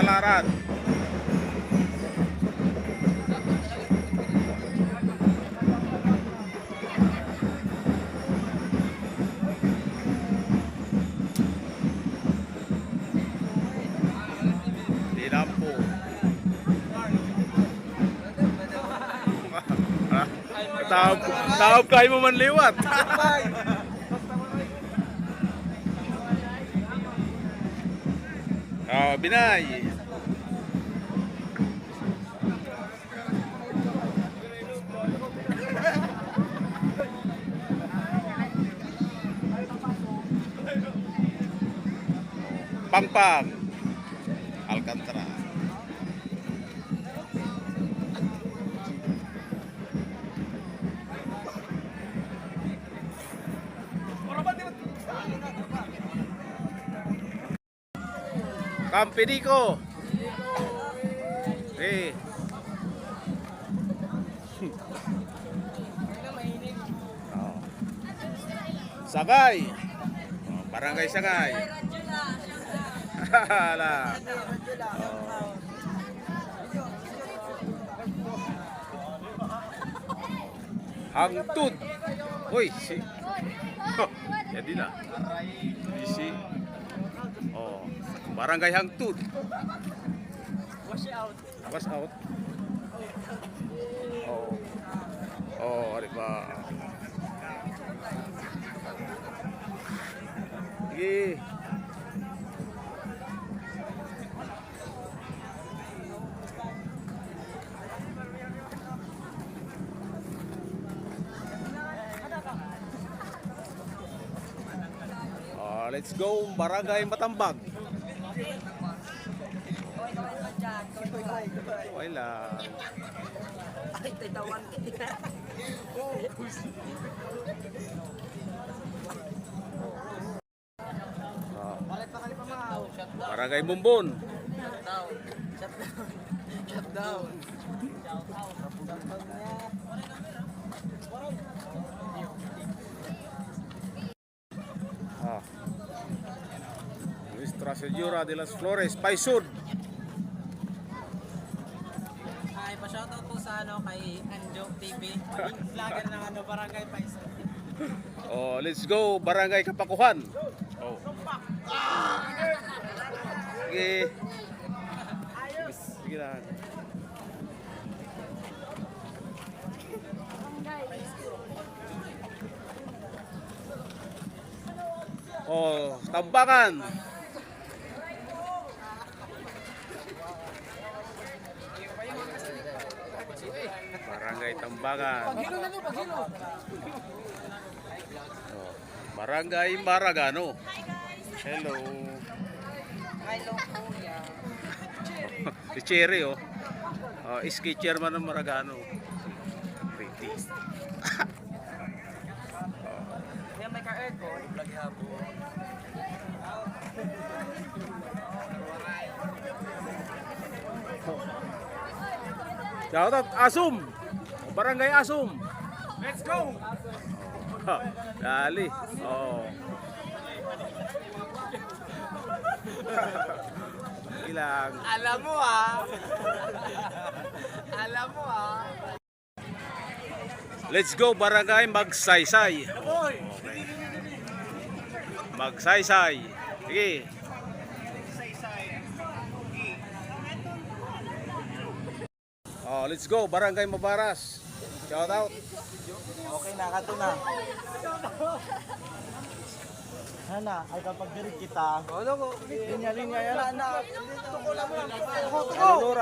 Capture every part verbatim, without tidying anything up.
Laran. Tinampo. Taob, taob kay mo man liwat. Ah, Binay. Pangpang. Alcantara. Kampidiko. Eh. Oh. Sagay. Oh, Barangay Sagay. Hala. Oh. Hangtod. Uy, si. Yadi na. Isi. Oh, Barangay Hangtod. Wash out. Wash out. Oh. Oh, ari pa. Sige. Ah, let's go, Barangay Matambag. Okay lang. Ay, tatawan. Ah. Barangay Bumbon. Shutdown. Shutdown. Shutdown. Ah. Nuestra Señora de las Flores, Paisud. Ay, pa-shoutout po sa, ano, kay Anjo T V. Vlogger ng, ano, Barangay Paisud. Oh, let's go, Barangay Kapakuhan. Oh. Sige. Sige lang. Oh, Tambangan. Barangay Tambangan. Oh, Barangay Maragano. Hello. Hello, kuya. Si Cherry, oh. Oh, sketcher man ng Maragano. Pretty. Kuya, may ka-aircon. Shout out, Asum. Barangay Asum. Let's go! Dali. Oh. Ilang. Alam mo, ah. Alam mo, ah. Let's go, Barangay Magsaysay. Okay. Magsaysay. Sige. Oh, let's go, Barangay Mabaras. Shout out. Okay na, kato na. Hana, ay kapag diri kita. Linya-linya yan. Tuko lang mo lang. Tuko, tuko.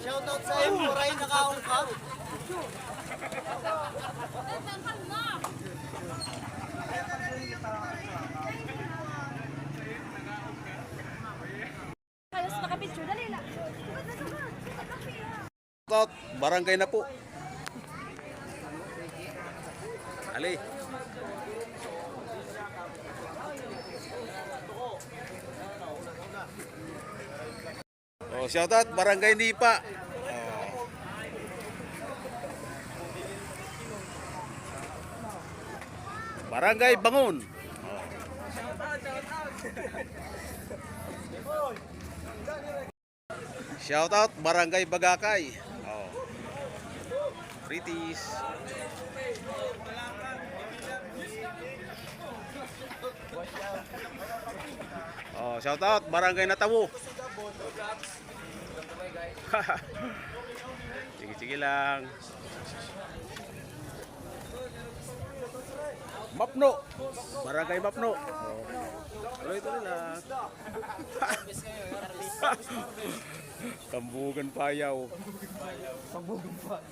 Shout out sa imo, Ray, nakaungkap. Halos nakapicture, dali lang. Tot, barangay na po. Ali. Oh, shout out, Barangay Nipa. Oh. Barangay Bangon. Oh. Shout out, Barangay Bagakay. Oh. British. Oh, shout out, Barangay Natabo. Sige, sige lang. Mapno. Barangay Mapno. Oh. Tuloy-tuloy lang. Tambugan Payaw. Tambugan Payaw.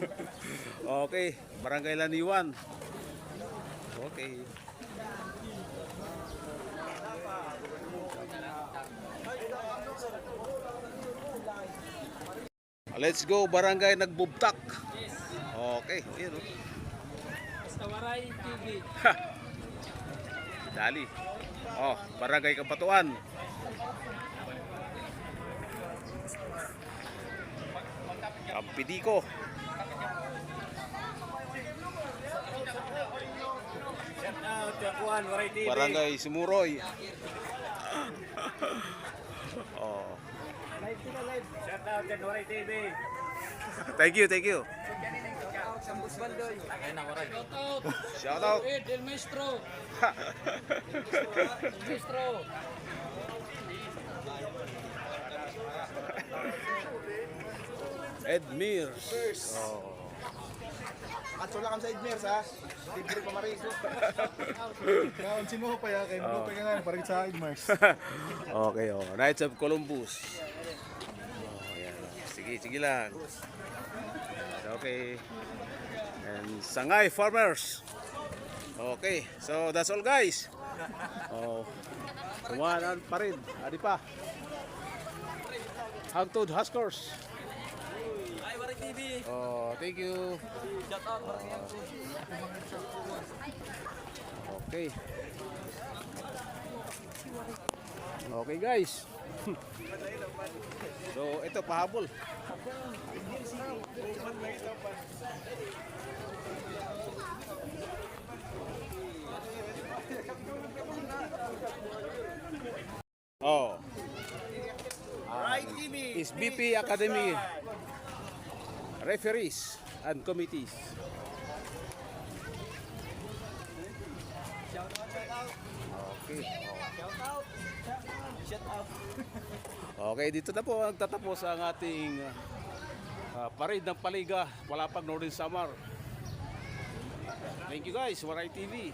Okay, Barangay Laniwan. Okay. Let's go, Barangay Nagbubtak. Okay, ayun, oh. Basta Waray T V. Ha! Dali. Oh, Barangay Kabatuan. Kampidiko. Shout out sa kuan, Waray T V. Barangay Sumuroy. Oh. Live sila, live. Shout out dyan, Waray T V. Thank you, thank you. Shout out sa Busbaldoy. Tagay na, Waray. Shout out. Shout out. Ed El Maestro. El Maestro. Edmir. Oh. At wala kami sa Edmir, ha? Libre pa marigo. Kaon sino pa ya kay Buto pa nga, parang sa Edmir. Okay, oh. Knights of Columbus. Oh, yan. Sige, sige lang. Okay. And Sangay Farmers. Okay. So, that's all, guys. Oh. Kumanan pa rin. Adi pa. Hangtod Huskers. Hi, Waray T V. Oh, thank you. Shout out, Waray T V. Okay. Okay, guys. So, ito, pahabol. Oh. Ah, S B P Academy. Referees and committees. Okay. Okay, dito na po nagtatapos ang ating, ah, parade ng Paliga, Palapag, Northern Samar. Thank you, guys. Waray T V.